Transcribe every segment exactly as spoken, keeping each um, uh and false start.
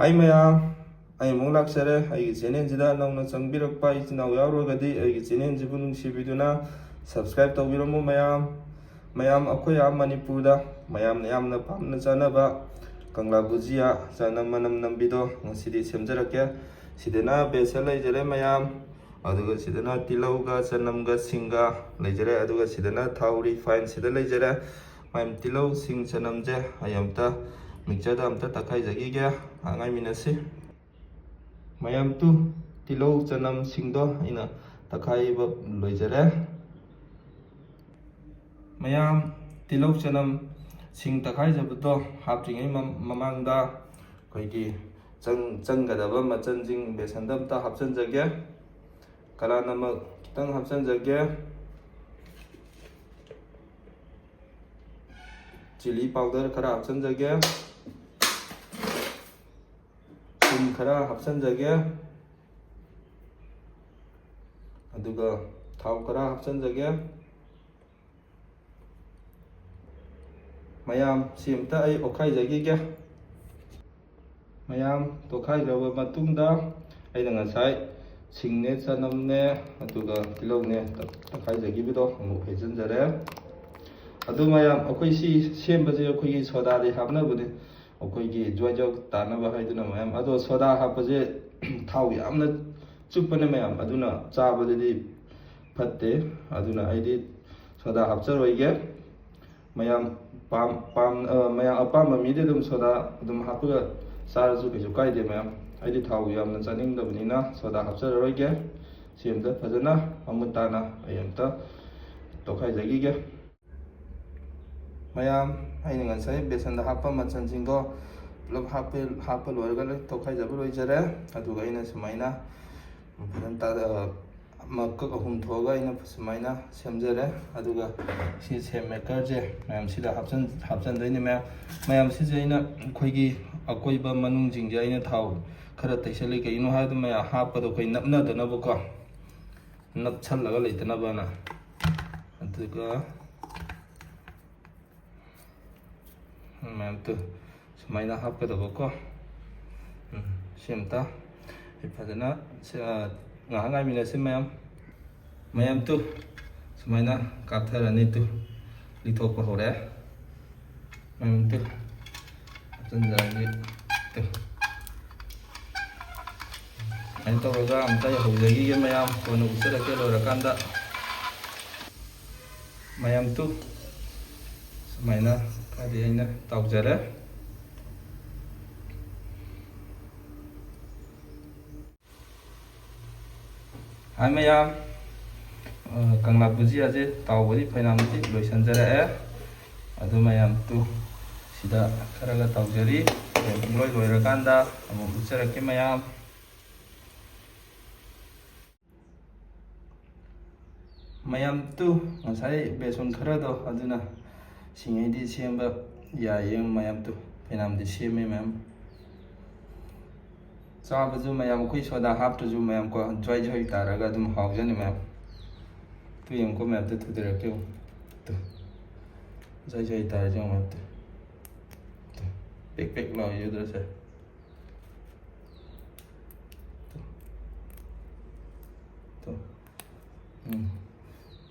ꯍꯥꯏ ꯃꯌꯥꯝ, ꯑꯩ ꯑꯃꯨꯛ ꯂꯥꯛꯆꯔꯦ꯫ ꯑꯩꯒꯤ ꯆꯦꯅꯦꯜꯁꯤꯗ ꯅꯧꯅ ꯆꯪꯕꯤꯔꯛꯄ ꯏꯆꯤꯟ ꯏꯅꯥꯎ ꯌꯥꯎꯔꯒꯗꯤ ꯑꯩꯒꯤ ꯆꯦꯅꯦꯜꯁꯤꯕꯨ ꯅꯨꯡꯁꯤꯕꯤꯗꯨꯅ ꯁꯕꯁꯀ꯭ꯔꯥꯏꯕ ꯇꯧꯕꯤꯔꯝꯃꯨ ꯃꯌꯥꯝ꯫ ꯃꯌꯥꯝ, ꯑꯩꯈꯣꯏ ꯑꯥ ꯃꯅꯤꯄꯨꯔꯗ ꯃꯌꯥꯝꯅ ꯌꯥꯝꯅ ꯄꯥꯝꯅ ꯆꯥꯅꯕ ꯀꯪꯂꯥ ꯕꯨꯖꯤꯌꯥ, ꯆꯅꯝ ꯃꯅꯝ ꯅꯝꯕꯤꯗꯣ ꯉꯁꯤꯗꯤ ꯁꯦꯝꯖꯔꯛꯀꯦ꯫ ꯁꯤꯗꯅ ꯕꯦꯁꯟ ꯂꯩꯖꯔꯦ ꯃꯌꯥꯝ, ꯑꯗꯨꯒ ꯁꯤꯗꯅ ꯇꯤꯜꯍꯧꯒ ꯆꯅꯝꯒ ꯁꯤꯡꯒ ꯂꯩꯖꯔꯦ, ꯑꯗꯨꯒ ꯁꯤꯗꯅ ꯊꯥꯎ ꯔꯤꯐꯥꯏꯟ ꯁꯤꯗ ꯂꯩꯖꯔꯦ꯫ ꯃꯌꯥꯝ, ꯇꯤꯜꯍꯧ ꯁꯤꯡ ꯆꯅꯝꯁꯦ ꯑꯩ ꯑꯝꯇ ꯃꯤꯛꯆꯔꯗ ꯑꯝꯇ ꯇꯛꯈꯥꯏꯖꯈꯤꯒꯦ꯫ ꯉꯥꯏꯍꯥꯛ ꯉꯥꯏꯃꯤꯟꯅꯁꯤ꯫ ꯃꯌꯥꯝ, ꯇꯨ, ꯇꯤꯜꯍꯧ ꯆꯅꯝ ꯁꯤꯡꯗꯣ ꯑꯩꯅ ꯇꯛꯈꯥꯏꯕ ꯂꯣꯏꯖꯔꯦ꯫ ꯃꯌꯥꯝ, ꯇꯤꯜꯍꯧ ꯆꯅꯝ ꯁꯤꯡ ꯇꯛꯈꯥꯏꯖꯕꯗꯣ ꯍꯥꯞꯇ꯭ꯔꯤꯉꯩ ꯃ-, ꯃꯃꯥꯡꯗ ꯑꯩꯈꯣꯏꯒꯤ ꯆꯪ-, ꯆꯪꯒꯗꯕ ꯃꯆꯜꯁꯤꯡ ꯕꯦꯁꯟꯗ ꯑꯝꯇ ꯍꯥꯞꯆꯤꯟꯖꯒꯦ꯫ ꯀꯂꯥ ꯅꯃꯛ ꯈꯤꯇꯪ ꯍꯥꯞꯆꯤꯟꯖꯒꯦ꯫ ꯆꯤꯂꯤ ꯄꯥꯎꯗꯔ ꯈꯔ ꯍꯥꯞꯆꯤꯟꯖꯒꯦ꯫ ꯊꯨꯝ ꯈꯔ ꯍꯥꯞꯆꯤꯟꯖꯒꯦ꯫ ꯑꯗꯨꯒ ꯊꯥꯎ ꯈꯔ ꯍꯥꯞꯆꯤꯟꯖꯒꯦ꯫ ꯃꯌꯥꯝ, ꯁꯤ ꯑꯝꯇ ꯑꯩ ꯑꯣꯠꯈꯥꯏꯖꯈꯤꯒꯦ꯫ ꯃꯌꯥꯝ, ꯇꯣꯠꯈꯥꯏꯈ꯭ꯔꯕ ꯃꯇꯨꯡꯗ ꯑꯩꯅ ꯉꯁꯥꯏ ꯁꯤꯡꯅꯦ, ꯆꯅꯝꯅꯦ, ꯑꯗꯨꯒ ꯇꯤꯜꯍꯧꯅꯦ ꯇꯛ-, ꯇꯛꯈꯥꯏꯖꯈꯤꯕꯗꯣ ꯑꯃꯨꯛ ꯍꯩꯖꯤꯟꯖꯔꯦ꯫ ꯑꯗꯨ ꯃꯌꯥꯝ, ꯑꯩꯈꯣꯏ ꯁꯤ ꯁꯦꯝꯕꯁꯦ ꯑꯩꯈꯣꯏꯒꯤ ꯁꯣꯗꯥꯗꯤ ꯍꯥꯞꯅꯕꯅꯦ꯫ ꯑꯩꯈꯣꯏꯒꯤ ꯖ꯭ꯋꯥꯏ ꯖ꯭ꯋꯥꯏ ꯇꯥꯅꯕ ꯍꯥꯏꯗꯨꯅ ꯃꯌꯥꯝ꯫ ꯑꯗꯣ ꯁꯣꯗꯥ ꯍꯥꯞꯄꯁꯦ ꯊꯥꯎ ꯌꯥꯝꯅ ꯆꯨꯞꯄꯅꯦ ꯃꯌꯥꯝ, ꯑꯗꯨꯅ ꯆꯥꯕꯗꯗꯤ ꯐꯠꯇꯦ꯫ ꯑꯗꯨꯅ ꯑꯩꯗꯤ ꯁꯣꯗꯥ ꯍꯥꯞꯆꯔꯣꯏꯒꯦ꯫ ꯃꯌꯥꯝ ꯄꯥꯝ-, ꯄꯥꯝ-, ꯑ, ꯃꯌꯥꯝ ꯑꯄꯥꯝꯕ ꯃꯤꯗꯤ ꯑꯗꯨꯝ ꯁꯣꯗꯥ ꯑꯗꯨꯝ ꯍꯥꯞꯄꯒ ꯆꯥꯔꯁꯨ ꯀꯩꯁꯨ ꯀꯥꯏꯗꯦ ꯃꯌꯥꯝ꯫ ꯑꯩꯗꯤ ꯊꯥꯎ ꯌꯥꯝꯅ ꯆꯥꯅꯤꯡꯗꯕꯅꯤꯅ ꯁꯣꯗꯥ ꯍꯥꯞꯆꯔꯔꯣꯏꯒꯦ꯫ ꯁꯤ ꯑꯝꯇ ꯐꯖꯅ ꯃꯃꯨꯠ ꯇꯥꯅ ꯑꯩ ꯑꯝꯇ ꯇꯣꯠꯈꯥꯏꯖꯈꯤꯒꯦ꯫ ꯃꯌꯥꯝ, ꯑꯩꯅ ꯉꯁꯥꯏ ꯕꯦꯁꯟꯗ ꯍꯥꯞꯄ ꯃꯆꯜꯁꯤꯡꯗꯣ ꯄꯨꯂꯞ ꯍꯥꯞꯄꯦ-, ꯍꯥꯞꯄ ꯂꯣꯏꯔꯒ ꯂꯣꯏ ꯇꯣꯠꯈꯥꯏꯖꯕ ꯂꯣꯏꯖꯔꯦ꯫ ꯑꯗꯨꯒ ꯑꯩꯅ ꯁꯨꯃꯥꯏꯅ ꯐꯖꯅ ꯇꯥ-, ꯃꯀꯛ ꯑꯍꯨꯝ ꯊꯣꯛꯑꯒ ꯑꯩꯅ ꯁꯨꯃꯥꯏꯅ ꯁꯦꯝꯖꯔꯦ꯫ ꯑꯗꯨꯒ ꯁꯤ ꯁꯦꯝ ꯃꯦꯀꯔꯁꯦ ꯃꯌꯥꯝ ꯁꯤꯗ ꯍꯥꯞꯆꯟ-, ꯍꯥꯞꯆꯟꯗꯣꯏꯅꯦ ꯃꯌꯥꯝ꯫ ꯃꯌꯥꯝ, ꯁꯤꯁꯦ ꯑꯩꯅ ꯑꯩꯈꯣꯏꯒꯤ ꯑꯀꯣꯏꯕ ꯃꯅꯨꯡꯁꯤꯡꯁꯦ ꯑꯩꯅ ꯊꯥꯎ ꯈꯔ ꯇꯩꯁꯜꯂꯤ꯫ ꯀꯩꯒꯤꯅꯣ ꯍꯥꯏꯕꯗ ꯃꯌꯥꯝ ꯍꯥꯞꯄꯗꯣ ꯑꯩꯈꯣꯏ ꯅꯞꯅꯗꯅꯕꯀꯣ, ꯅꯞꯁꯜꯂꯒ ꯂꯩꯇꯅꯕꯅ꯫ ꯑꯗꯨꯒ ꯃꯌꯥꯝ ꯇꯨ ꯁꯨꯃꯥꯏꯅ ꯍꯥꯞꯀꯗꯕꯀꯣ꯫ ꯎꯝ, ꯁꯤ ꯑꯝꯇ ꯑꯩ ꯐꯖꯅ ꯁꯤ, ꯑ, ꯉꯥꯏꯍꯥꯛ ꯉꯥꯏꯃꯤꯟꯅꯁꯤ ꯃꯌꯥꯝ꯫ ꯃꯌꯥꯝ ꯇꯨ, ꯁꯨꯃꯥꯏꯅ ꯀꯥꯞꯊꯔꯅꯤ ꯇꯨ, ꯂꯤꯊꯣꯛꯄ ꯍꯧꯔꯦ꯫ ꯃꯌꯥꯝ ꯇꯨ, ꯍꯥꯞꯆꯤꯟꯖꯔꯒꯦ ꯇꯨ꯫ ꯁꯨꯃꯥꯏꯅ ꯇꯧꯔꯒ ꯑꯝꯇ ꯍꯧꯖꯈꯤꯒꯦ ꯃꯌꯥꯝ, ꯀꯣꯟꯅ ꯎꯠꯆꯔꯛꯀꯦ ꯂꯣꯏꯔꯀꯥꯟꯗ꯫ ꯃꯌꯥꯝ ꯇꯨ, ꯁꯨꯃꯥꯏꯅ ꯈꯔꯗꯤ ꯑꯩꯅ ꯇꯥꯎꯖꯔꯦ꯫ ꯍꯥꯏ ꯃꯌꯥꯝ, ꯑ, ꯀꯪꯂꯥ ꯕꯨꯖꯤꯌꯥꯁꯦ ꯇꯥꯎꯕꯗꯤ ꯐꯩꯅꯥꯝꯗꯤ ꯂꯣꯏꯁꯤꯟꯖꯔꯛꯑꯦ꯫ ꯑꯗꯨ ꯃꯌꯥꯝ ꯇꯨ, ꯁꯤꯗ ꯈꯔꯒ ꯇꯥꯎꯖꯔꯤ꯫ ꯍꯣꯔꯦꯟ ꯄꯨꯡꯂꯣꯏ ꯂꯣꯏꯔꯀꯥꯟꯗ ꯑꯃꯨꯛ ꯎꯠꯆꯔꯛꯀꯦ ꯃꯌꯥꯝ꯫ ꯃꯌꯥꯝ ꯇꯨ, ꯉꯁꯥꯏ ꯕꯦꯁꯣꯟ ꯈꯔꯗꯣ ꯑꯗꯨꯅ ꯁꯤꯡꯉꯩꯗꯤ ꯁꯦꯝꯕ ꯌꯥꯏꯌꯦ ꯃꯌꯥꯝ ꯇꯨ꯫ ꯐꯩꯅꯥꯝꯗꯤ ꯁꯦꯝꯃꯦ ꯃꯌꯥꯝ꯫ ꯆꯥꯕꯁꯨ ꯃꯌꯥꯝ ꯑꯩꯈꯣꯏ ꯁꯣꯗꯥ ꯍꯥꯞꯇ꯭ꯔꯁꯨ ꯃꯌꯥꯝ ꯀꯣ, ꯖ꯭ꯋꯥꯏ ꯖ꯭ꯋꯥꯏ ꯇꯥꯔꯒ ꯑꯗꯨꯝ ꯍꯥꯎꯖꯅꯤ ꯃꯌꯥꯝ꯫ ꯇꯨ ꯌꯦꯡꯉꯨꯀꯣ ꯃꯌꯥꯝ, ꯇꯨ ꯊꯨꯗꯔꯛꯀꯦ ꯌꯦꯡꯉꯨ꯫ ꯇꯨ꯫ ꯖ꯭ꯋꯥꯏ ꯖ꯭ꯋꯥꯏ ꯇꯥꯔꯤꯁꯦ ꯌꯦꯡꯉꯨ ꯃꯌꯥꯝ ꯇꯨ꯫ ꯇꯨ꯫ ꯄꯦꯛ ꯄꯦꯛ ꯂꯥꯎꯔꯤꯁꯦ ꯎꯗ꯭ꯔꯣ ꯁꯦ? ꯇꯨ꯫ ꯇꯨ꯫ ꯎꯝ꯫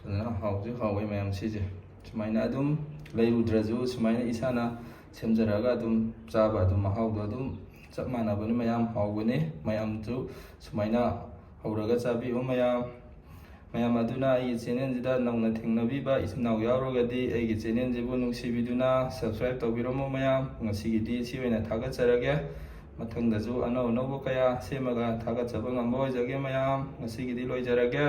ꯐꯖꯅ ꯍꯥꯎꯁꯨ ꯍꯥꯎꯋꯦ ꯃꯌꯥꯝ ꯁꯤꯁꯦ꯫ ꯁꯨꯃꯥꯏꯅ ꯑꯗꯨꯝ ꯂꯩꯔꯨꯗ꯭ꯔꯁꯨ ꯁꯨꯃꯥꯏꯅ ꯏꯁꯥꯅ ꯁꯦꯝꯖꯔꯒ ꯑꯗꯨꯝ ꯆꯥꯕ ꯑꯗꯨꯝ ꯃꯍꯥꯎꯗꯣ ꯑꯗꯨꯝ ꯆꯞ ꯃꯥꯟꯅꯕꯅꯤ ꯃꯌꯥꯝ, ꯍꯥꯎꯕꯅꯤ꯫ ꯃꯌꯥꯝꯁꯨ ꯁꯨꯃꯥꯏꯅ ꯍꯧꯔꯒ ꯆꯥꯕꯤꯌꯨ ꯃꯌꯥꯝ꯫ ꯃꯌꯥꯝ ꯑꯗꯨꯅ ꯑꯩꯒꯤ ꯆꯦꯅꯦꯜꯁꯤꯗ ꯅꯧꯅ ꯊꯦꯡꯅꯕꯤꯕ ꯏꯆꯤꯟ ꯏꯅꯥꯎ ꯌꯥꯎꯔꯒꯗꯤ ꯑꯩꯒꯤ ꯆꯦꯅꯦꯜꯁꯤꯕꯨ ꯅꯨꯡꯁꯤꯕꯤꯗꯨꯅ subscribe ꯇꯧꯕꯤꯔꯝꯃꯣ ꯃꯌꯥꯝ꯫ ꯉꯁꯤꯒꯤꯗꯤ ꯁꯤ ꯑꯣꯏꯅ ꯊꯥꯒꯠꯆꯔꯒꯦ꯫ ꯃꯊꯪꯗꯁꯨ ꯑꯅꯧ ꯑꯅꯧꯕ ꯀꯌꯥ ꯁꯦꯝꯃꯒ ꯊꯥꯒꯠꯆꯕ ꯉꯝꯕ ꯑꯣꯏꯖꯒꯦ ꯃꯌꯥꯝ꯫ ꯉꯁꯤꯒꯤꯗꯤ ꯂꯣꯏꯖꯔꯒꯦ꯫